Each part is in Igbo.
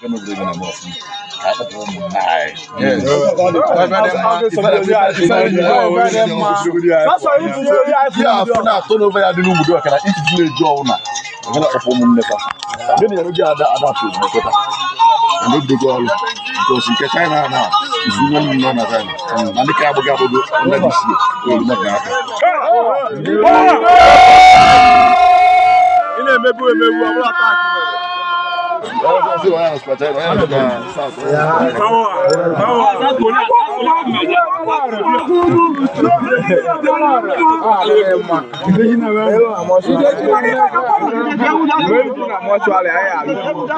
N'obodo ego na-eme ọfụma ka anyị kpọpụrụ ụmụnna anyị. Ya afụ na atọ n'ofe ya dị n'obodo a kana each village ọbụla ọbụla kpọpụ ụmụnne fa. Gịnị ya n'oge ada ada atụ ozugbo and obidogo ọrụ because nke China na izu nwa m nọ na China na ndị ka agbụghị agbụgo ndị dị sie olu na aka. Ị na-emebu emebu, ọ bụla taa. Ọzọ onye nọ China, onye nọ na South, onye nọ na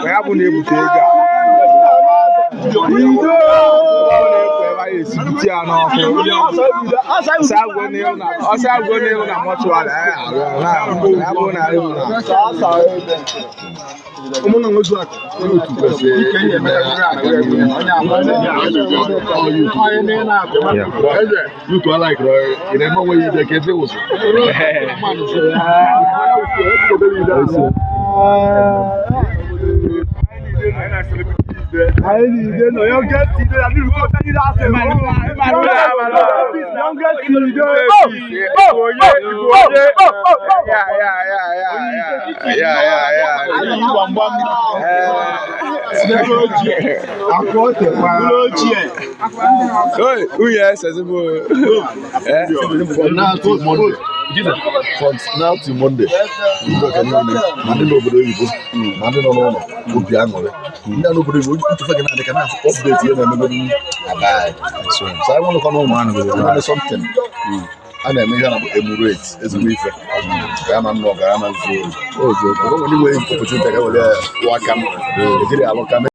Ya bụ na-ebute ego a esibiti ya n'ọkụ, ọsọ agwụ n'elu na mortuary anyị arụ ya bụ na ewu na Ụmụnna nwezu akụ otu kwesịrị ime aka n'ihu. Youth alaikiri ị na-eme onwe ya ide ka efe ụzọ. From now till Monday. From now till Monday. Igbo ka niile, ma ndị n'obodo oyibo, ma ndị nọ n'ụlọ, obi aṅụrị. Ndị nọ n'obodo oyibo, ntụfe gị na-adị ka na-afụ update ihe na-emegodi na be anyị. So anyị nwelụkwa n'ụlọ nwere something. A na-eme ihe a na-akpọ emurate ezigbo ife. Ka ya na nnọọ ga ya na zuo. O nwere inwe opportunity ka were kwụọ aka m. Ejiri alụ ka